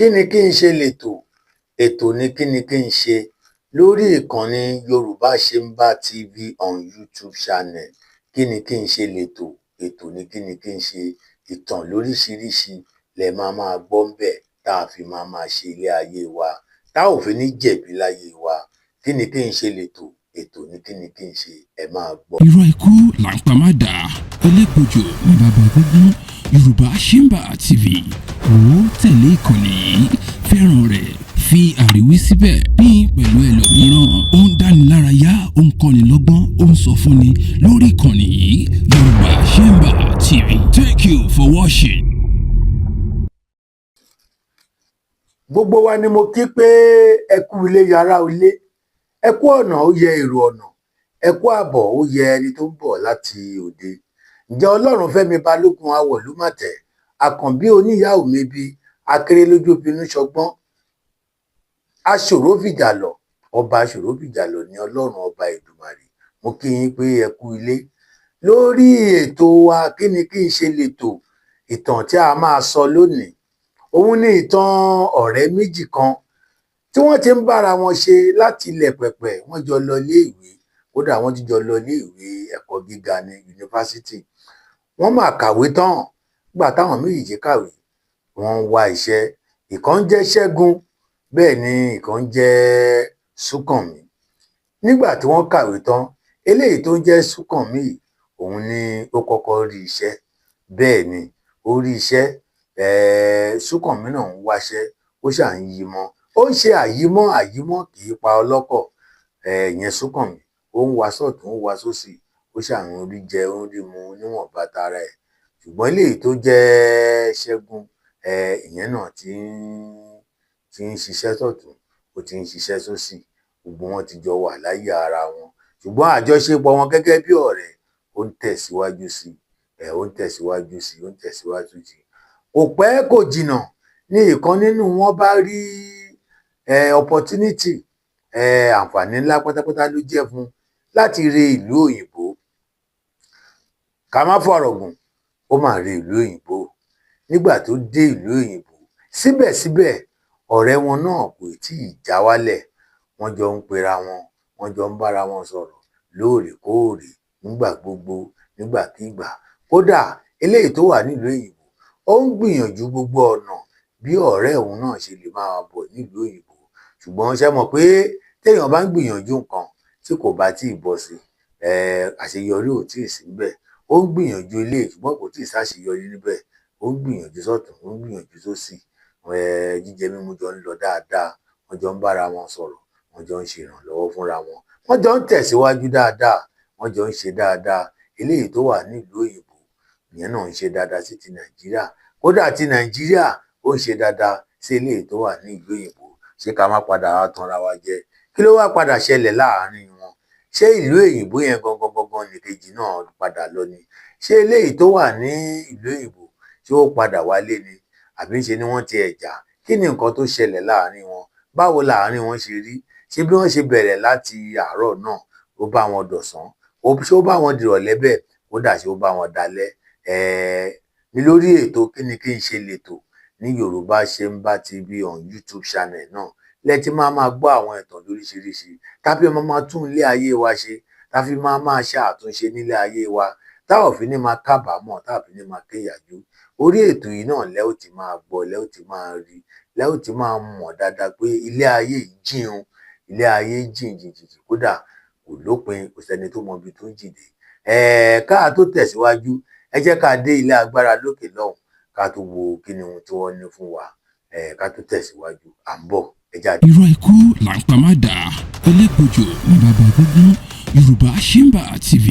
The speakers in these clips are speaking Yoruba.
Kí ni kí n ṣe lètò? Ètò ní Kí ni kí n ṣe lórí ìkànnì Yorùbá Chamber TV on YouTube channel. Kí ni kí n ṣe lètò? Ètò ní Kí ni kí n ṣe. Ìtàn lóríṣiríṣi lẹ máa máa gbọ́ ńbẹ̀ tá a fi máa máa ṣe ilé ayé wa, tá ò fi ní jẹ̀bi láyé wa. Kí ni kí n ṣe lètò? Ètò ní Kí ni kí n ṣe. Ẹ máa gbọ́. Irọ́ ikú là ń pa má dà, elégbòjò ní bàbá egúngún. Yorùbá Chamber TV, wò ó, tẹ̀lé ìkànnì yìí, fẹ́ràn rẹ̀, fi àríwí síbẹ̀, pín pẹ̀lú ẹlòmíràn. Ó ń dánilárayá, ó ń kọ́ni lọ́gbọ́n, ó ń sọ fúnni lórí ìkànnì yìí, Yorùbá Chamber TV. Thank you for watching. Gbogbo wa ni mo kí pé ẹ kú ilé, yàrá ilé, ẹ kú ọ̀nà, ó yẹ èrò ọ̀nà, ẹ kú àbọ̀, ó yẹ ẹni tó ń bọ̀ láti òde. Ǹjẹ́ Ọlọ́runfẹ́mi Balógun Awọ̀lúmọ̀tẹ̀, Àkànbí oníyàwó mi, bí akéré lójú bínú ṣọgbọ́n, aṣòro fìjà lọ, ọba aṣòro fìjà lọ ní Ọlọ́run ọba Èdùmàrè. Mo kí yín pé ẹ kú ilé lórí ètò wa Kí ni kí n ṣe lètò. Ìtàn tí a máa sọ lónìí, òun ni ìtàn ọ̀rẹ́ méjì kan tí wọ́n ti ń bára wọn ṣe láti ilẹ̀ pẹ̀pẹ̀. Wọ́n jọ lọ iléèwé, kódà wọ́n ti jọ lọ iléèwé ẹ̀kọ́ gíga ní yunifásítì. Wọ́n mà kàwé tán. Nígbà táwọn méjèèjì kàwé, wọ́n ń wá iṣẹ́. Ìkan ń jẹ́ Ṣẹ́gun, bẹ́ẹ̀ ni ìkan ń jẹ́ Súnkànmí. Nígbà tí wọ́n kàwé tán, eléyìí tó ń jẹ́ Súnkànmí yìí, òun ni ó kọ́kọ́ rí iṣẹ́. Bẹ́ẹ̀ ni, ó rí iṣẹ́. Súnkànmí náà ń wáṣẹ́, ó ṣà ń yí mọ́, ó ń ṣe àyímọ́ àyímọ́ kì í pa ọlọ́kọ̀. Ìyẹn Súnkànmí, ó ń wá sọ́tùn, ó ń wá sósì, ó ṣà ń rí jẹ, ó ń rí mu níwọ̀nba tara ẹ̀. Ṣùgbọ́n eléyìí tó jẹ́ Ṣẹ́gun, ìyẹn náà ti ń ṣiṣẹ́ sọ́tùn, ó ti ń ṣiṣẹ́ sósì. Gbogbo wọn ti jọ wà láyé ara wọn, ṣùgbọ́n àjọṣepọ̀ wọn gẹ́gẹ́ bí ọ̀rẹ́, ó ń tẹ̀síwájú sí i, ó ń tẹ̀síwájú sí i, ó ń tẹ̀síwájú sí i. Kò pẹ́, kò jìnnà ní ìkan nínú wọn bá rí opportunity. Àǹfààní ńlá pátápátá ló jẹ́ fún un láti re ìlú òyìnbó. Ká má fọ̀rọ̀ gùn, ó mà re ìlú òyìnbó. Nígbà tó dé ìlú òyìnbó, síbẹ̀síbẹ̀ ọ̀rẹ́ wọn náà kò tíì já wálẹ̀. Wọ́n jọ ń pera wọn, wọ́n jọ ń bára wọn sọ̀rọ̀ lóòrèkóòrè, nígbà gbogbo, nígbàkigbà. Kódà eléyìí tó wà nílùú òyìnbó, ó ń gbìyànjú gbogbo ọ̀nà bí ọ̀rẹ́ òun náà ṣe lè máa bọ̀ nílùú òyìnbó. Ṣùgbọ́n ṣé mọ̀ pé téèyàn bá ń gbìyànjú nǹkan tí kò bá tíì bọ́ sí, àṣeyọrí ò tíì sí níbẹ̀. Ó ń gbìyànjú eléyìí, ṣùgbọ́n kò tíì sáṣeyọrí níbẹ̀. Ó ń gbìyànjú sọ́tùn, ó ń gbìyànjú sósì. Jíjẹ mímu jọ ń lọ dáadáa, wọ́n jọ ń bára wọn sọ̀rọ̀, wọ́n jọ ń ṣe ìrànlọ́wọ́ fúnra wọn, wọ́n jọ ń tẹ̀síwájú dáadáa, wọ́n jọ ń ṣe dáadáa. Eléyìí tó wà nílùú òyìnbó, ìyẹn náà ń ṣe dáadáa sí ti Nàìjíríà. Kódà ti Nàìjíríà, ó ń ṣe dáadáa sí eléyìí tó wà ní ìlú òyìnbó. Ṣé ká má padà wá tanra wa jẹ? Kí ló wá padà ṣẹlẹ̀ láàárín wọn? Ṣé ìlú òyìnbó yẹn gangan gangan nìkejì náà padà lọ ni? Ṣé eléyìí tó wà ní ìlú òyìnbó, ṣé ó padà wálé ni, àbí ńṣe ni wọ́n tiẹ̀ jà? Kí ni nǹkan tó ṣẹlẹ̀ láàárín wọn? Báwo láàárín wọn ṣe rí? Ṣé bí wọ́n ṣe bẹ̀rẹ̀ láti àárọ̀ náà, ó bá wọn dọ̀sán? Ṣé ó bá wọn dìrọ̀lẹ́ bẹ́ẹ̀? Kódà, ṣé ó bá wọn dalẹ́? Ní lórí ètò Kí ni kí n ṣe lètò ní Yorùbá Chamber TV on YouTube channel náà lẹ ti máa máa gbọ́ àwọn ìtàn lóríṣiríṣi tá fi máa máa tún ilé ayé wa ṣe, tá fi máa máa ṣe àtúnṣe nílé ayé wa, tá ò fi ní máa kábàámọ̀, tá ò fi ní máa kéyàjú. Orí ètò yìí náà lẹ ó ti máa gbọ́, lẹ ó ti máa rí, lẹ ó ti máa mọ̀ dáadáa pé ilé ayé yìí jìn o. Ilé ayé jìn jìn jìn jìn, kódà kò lópin, kò sẹ́ni tó mọ ibi tó ń jìn dé. Ká tó tẹ̀síwájú, ẹ jẹ́ ká dé ilé agbára lókè lọ́hùn, ká tó wo kí ni ohun tí wọ́n ní fún wa. Ká tó tẹ̀síwájú, à ń bọ̀, ẹ jáde. Irọ́ ikú là ń pa má dà, elégbòjò ní bàbá egúngún. Yorùbá Chamber TV,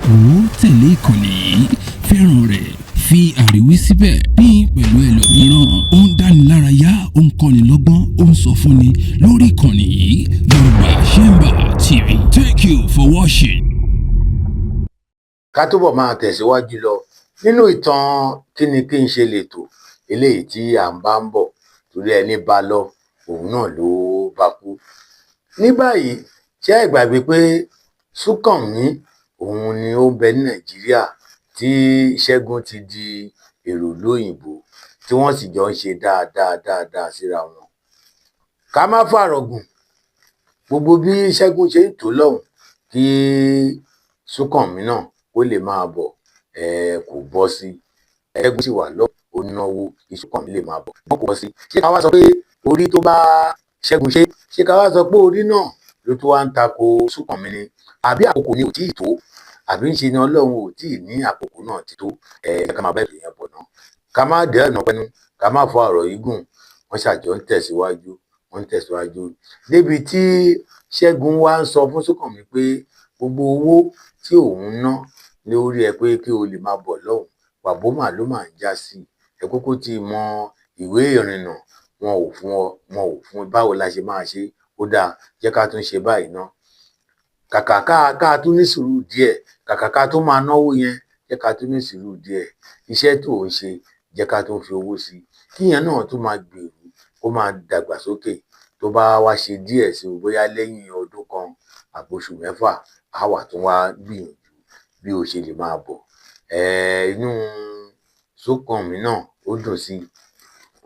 wò ó, tẹ̀lé ìkànnì yìí, fẹ́ràn rẹ̀, fi àríwí síbẹ̀, pín pẹ̀lú ẹlòmíràn. Ó ń dánilárayá, ó ń kọ́ni lọ́gbọ́n, ó ń sọ fúnni lórí ìkànnì yìí, Yorùbá Chamber TV. Thank you for watching. Ká túbọ̀ máa tẹ̀síwájú lọ nínú ìtàn Kí ni kí n ṣe lètò eléyìí tí à ń bá ń bọ̀, torí ẹni bá lọ, òun náà ló bá kú. Ní báyìí, ṣé ẹ gbàgbé pé Súnkànmí, òun ni ó ń bẹ ní Nàìjíríà, tí Ṣẹ́gun ti di èrò ìlú òyìnbó? tí wọ́n sì jọ ń ṣe dáadáa dáadáa síra wọn. Ká má fàrọ̀ gùn, gbogbo bí Ṣẹ́gun ṣe ń tò lọ́hùn kí Súnkànmí náà kó lè máa bọ̀, kò bọ́ sí. Ṣẹ́gun sì wà lọ́hùn, ó náwó kí Súnkànmí lè máa bọ̀, wọ́n kò bọ́ sí. Ṣé ká wá sọ pé orí tó bá Ṣẹ́gun ṣe, ṣé ká wá sọ pé orí náà ló tún wá ń tako Súnkànmí ni? Àbí àkókò ni ò tíì tó? Àbí ń ṣe ni Ọlọ́run ò tíì ní àkókò náà ti tó? Ẹ ká máa bá ètò yẹn bọ̀ ná. Ká má dẹ́ ọ̀nà pẹ́nu, ká má fọ ọ̀rọ̀ yìí gùn. Wọ́n ṣàjọ ń tẹ̀síwájú, wọ́n ń tẹ̀síwájú débi tí Ṣẹ́gun wá ń sọ fún Súnkànmí pé gbogbo owó tí òun ná lórí ẹ pé kí o lè máa bọ̀ lọ́hùn, pàbó mà ló máa ń já sí. Ẹ kúkú ti mọ ìwé ìrìnnà, wọn ò fún ọ, wọn ò fún. Báwo la ṣe máa ṣe? Ó dáa, jẹ́ ká tún ṣe báyìí ná. Kàkà ká tún ní sùúrù díẹ̀, kàkà ká tún máa náwó yẹn, jẹ́ ká tún ní sùúrù díẹ̀. Iṣẹ́ tó ń ṣe, jẹ́ ká tún fi owó sí i, kíyẹn náà tún máa gbèrú, kó máa dàgbàsókè. Tó bá wá ṣe díẹ̀ sí i, bóyá lẹ́yìn ọdún kan àbóṣù mẹ́fà, á wà tún wá gbìyànjú bí o ṣe lè máa bọ̀. Inú Súnkànmí náà ó dùn sí i.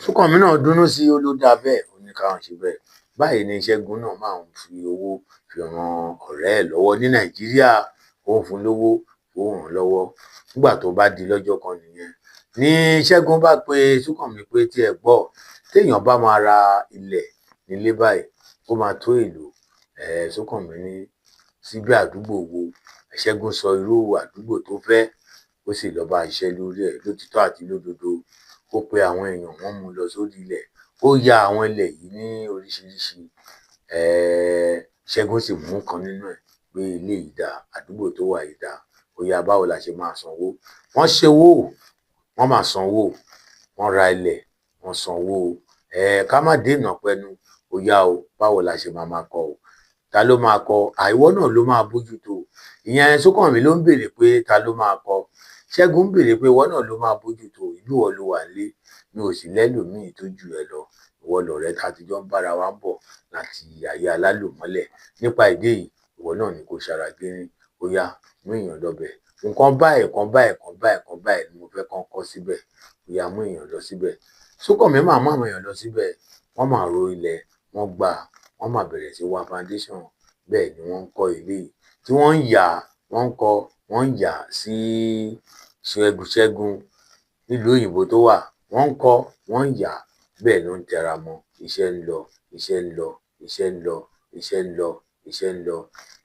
Súnkànmí náà dùnnú sí i, ó ló dáa bẹ́ẹ̀, ó ní káwọn ṣe bẹ́ẹ̀. Báyìí ni Ṣẹ́gun náà máa ń fi owó fi ran ọ̀rẹ́ ẹ̀ lọ́wọ́ ní Nàìjíríà. Ó ń fún lówó, ó ń ràn lọ́wọ́. Nígbà tó bá di lọ́jọ́ kan nìyẹn ní Ṣẹ́gun bá pe Súnkànmí pé tí ẹ gbọ́, téèyàn bá máa ra ilẹ̀ nílé báyìí, ó máa tó èlò. Súnkànmí ní síbí àdúgbò wo? Ṣẹ́gun sọ irú àdúgbò tó fẹ́, ó sì lọ bá iṣẹ́ lórí ẹ̀ lótìtọ́ àti lódodo. Ó pe àwọn èèyàn, wọ́n mú un lọ sórí ilẹ̀, ó ya àwọn ilẹ̀ yìí ní oríṣiríṣi. Ṣẹ́gun sì mú kan nínú ẹ̀ pé ilé yìí dáa, àdúgbò tó wà yìí dáa. Ó yá, báwo la ṣe máa sanwó? Wọ́n ṣe owó, wọ́n máa sanwó, wọ́n ra ilẹ̀, wọ́n sanwó. Ká má dènà pẹnu. Ó yá o, báwo la ṣe máa kọ o? Ta ló máa kọ? Àìwọ́ náà ló máa bójútó. Ìyẹn Súnkànmí ló ń béèrè pé ta ló máa kọ. Ṣẹ́gun ń béèrè pé ìwọ náà ló máa bójútó, ìlú ìwọ ló wà lé, mi ò sì lẹ́lòmíì tó jù ẹ lọ. Ìwọ lọ̀rẹ́ tá a ti jọ ń bára wa ń bọ̀ láti ayé alálòmọ́lẹ̀. Nípa ìdí èyí, ìwọ náà ni kò ṣara gírí. Ó yá, mú èèyàn lọbẹ̀. Nǹkan báyìí, nǹkan báyìí, nǹkan báyìí, nǹkan báyìí ni mo fẹ́ kán kọ́ síbẹ̀. Ó yá, mú èèyàn lọ síbẹ̀. Súnkànmí máa mú àwọn èèyàn lọ síbẹ̀. Wọ́n máa ro ilẹ̀, wọ́n gbà, wọ́n máa bẹ̀rẹ̀ sí wá foundation. Bẹ́ẹ̀ ni wọ́n ń kọ́ ilé yìí tí wọ́n ń yà, wọ́n ń kọ́, wọ́n ń yà sí Ṣẹ́gun nílùú òyìnbó tó wà. Wọ́n ń kọ́, wọ́n ń yà, bẹ́ẹ̀ ló ń tẹra mọ́. Iṣẹ́ ń lọ, iṣẹ́ ń lọ, iṣẹ́ ń lọ, iṣẹ́ ń lọ, iṣẹ́ ń lọ.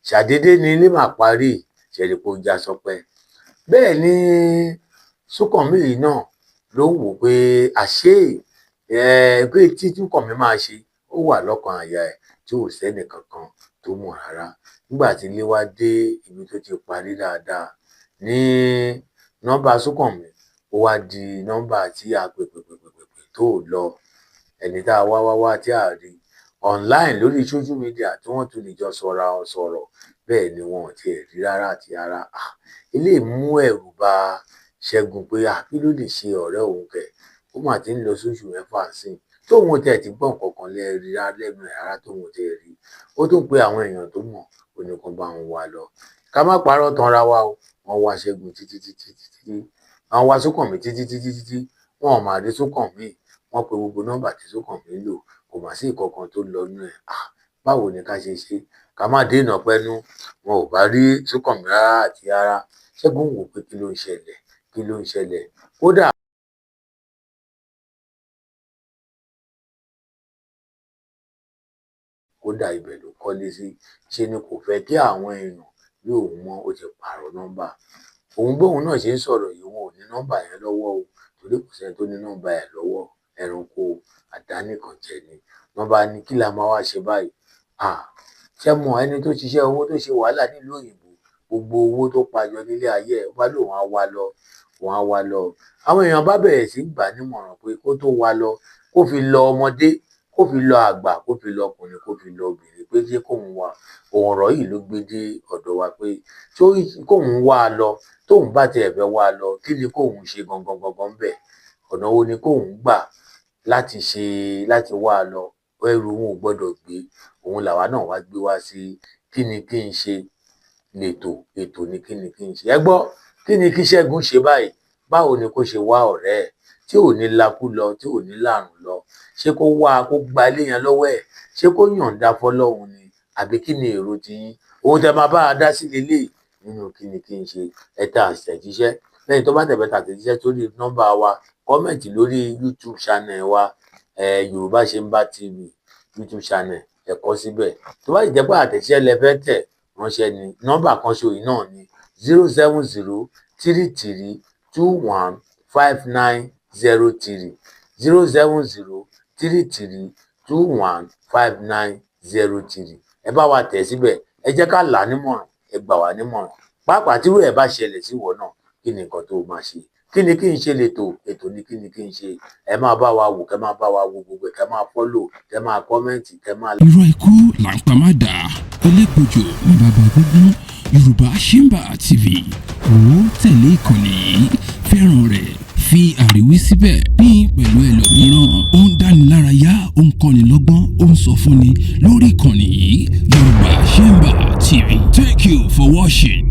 Ṣàdédé ni ilé máa parí. Ṣẹ̀rí pé ó já sọpẹ́. Bẹ́ẹ̀ ni Súnkànmí yìí náà ló ń wò pé àṣé pé tí Súnkànmí máa ṣe, ó wà lọ́kàn àyà ẹ̀ tí ò sẹ́nì kankan tó mọ̀ rárá. Nígbà tí ilé wá dé ibi tó ti parí dáadáa ní nọ́mbà Súnkànmí, ó wá di nọ́mbà tí a pè pè pè pè pè tó lọ. Ẹni tá a wá wá wá tí a rí online lórí social media tí wọ́n tún lè jọ sọ̀rọ̀, bẹ́ẹ̀ ni wọn ò tiẹ̀ rí rárá àti rárá. Eléyìí mú ẹ̀rù bà Ṣẹ́gun pé kí ló lè ṣe ọ̀rẹ́ òun kẹ̀? Ó mà ti ń lọ sóṣù mẹ́fà sí i tóun tiẹ̀ ti gbọ́ nǹkan kan lẹ́rí lẹ́nu ẹ̀ rárá, tóun tiẹ̀ rí. Ó tún pe àwọn èèyàn tó mọ̀, ó ní kán bá òun wá lọ. Ká má parọ́ tanra wa o, wọ́n wá Ṣẹ́gun títí títí títí, wọ́n wá Súnkànmí títí títí títí, wọn ò mà rí Súnkànmí. Wọ́n pe gbogbo nọ́mbà tí Súnkànmí lò, kò mà sí ìkankan tó lọ nínú ẹ̀. Báwo ni ká ṣe ṣe? Ká má dènà pẹnu. Wọn ò bá rí Súnkànmí rárá àti rárá. Ṣẹ́gun wò pé kí ló ń ṣẹlẹ̀, kí ló ń ṣẹlẹ̀? Kódà kódà ibẹ̀ ló kọ́lé sí. Ṣe ni kò fẹ́ kí àwọn èèyàn rí òun mọ́, ó ti pààrọ̀ nọ́mbà. Òun bóun náà ṣe ń sọ̀rọ̀ yìí, òun ò ní nọ́mbà yẹn lọ́wọ́ o, torí kò sẹ́ni tó ní nọ́mbà ẹ̀ lọ́wọ́. Ẹranko àdánìkànjẹ ni. Wọ́n bá ní kí la máa wá ṣe báyìí? Ṣé mọ ẹni tó ṣiṣẹ́ owó tó ṣe wàhálà nílùú òyìnbó, gbogbo owó tó pajọ nílé ayé ẹ̀, ó bá lóun á wá lọ, òun á wá lọ. Àwọn èèyàn bá bẹ̀rẹ̀ sí gbà nímọ̀ràn pé kó tó wá lọ, kó fi lọ ọmọdé, kó fi lọ àgbà, kó fi lọ ọkùnrin, kó fi lọ obìnrin, pé ṣé kóun wá. Òun ọ̀rọ̀ yìí ló gbé dé ọ̀dọ̀ wa pé kóun wá lọ, tóun bá tiẹ̀ fẹ́ wá lọ, kí ni kóun ṣe gangan gangan bẹ́ẹ̀? Ọ̀nà wo ni kóun gbà láti ṣe láti wá lọ? Ẹrù òun ò gbọdọ̀ gbé. Òun làwa náà wá gbé wá sí kí ni kí n ṣe lètò, ètò ni kí ni kí n ṣe. Ẹ gbọ́, kí ni kí Ṣẹ́gun ṣe báyìí? Báwo ni kó ṣe wá ọ̀rẹ́ ẹ̀? Tí ò ní lakú lọ, tí ò ní làrùn lọ? Ṣé kó wá kó gba ilé yẹn lọ́wọ́ ẹ̀? Ṣé kó yọ̀ǹda fọlọ́run ni? Àbí kí ni èrò tiyín? Ohun tẹ́ máa bá a dá sí leléyìí nínú Kí Ni Kí N Ṣe. Ẹ tẹ àtẹ̀jíṣẹ́. Lẹ́yìn tó bá tẹ̀ bẹ́ẹ̀ tàtẹ̀jíṣẹ́ sórí nọ́mbà wa, comment lórí YouTube channel wa, Yorùbá Ṣemba TV YouTube channel, ẹ kọ síbẹ̀. Tó bá sì jẹ́ pé àtẹ̀jíṣẹ́ lẹ fẹ́ tẹ̀ ránṣẹ́ ni, nọ́mbà kan ṣo yìí náà ni, 07033215903, 07033215903. Ẹ bá wa tẹ̀ síbẹ̀. Ẹ jẹ́ ká là á nímọ̀ràn, ẹ gbà wá nímọ̀ràn. Pàápàá tírú ẹ̀ bá ṣẹlẹ̀ sí ìwọ náà, kí ni nǹkan tó o máa ṣe? Kí Ni Kí N Ṣe lètò. Ètò ní Kí Ni Kí n Ṣe. Ẹ máa bá wa wò, kẹ́ máa bá wa wo gbogbo ẹ̀, kẹ́ máa follow, kẹ́ máa comment, kẹ́ máa Irọ́ ikú là ń pa má dà, elégbòjò ní bàbá gbógun. Yorùbá Ṣemba TV, wò ó, tẹ̀lé ìkànnì yìí, fẹ́ràn rẹ̀, fi àríwí síbẹ̀, pín pẹ̀lú ẹlòmíràn. Ó ń dánilárayá, ó ń kọ́ni lọ́gbọ́n, ó ń sọ fúnni lórí ìkànnì yìí, Yorùbá Ṣemba TV. Thank you for watching.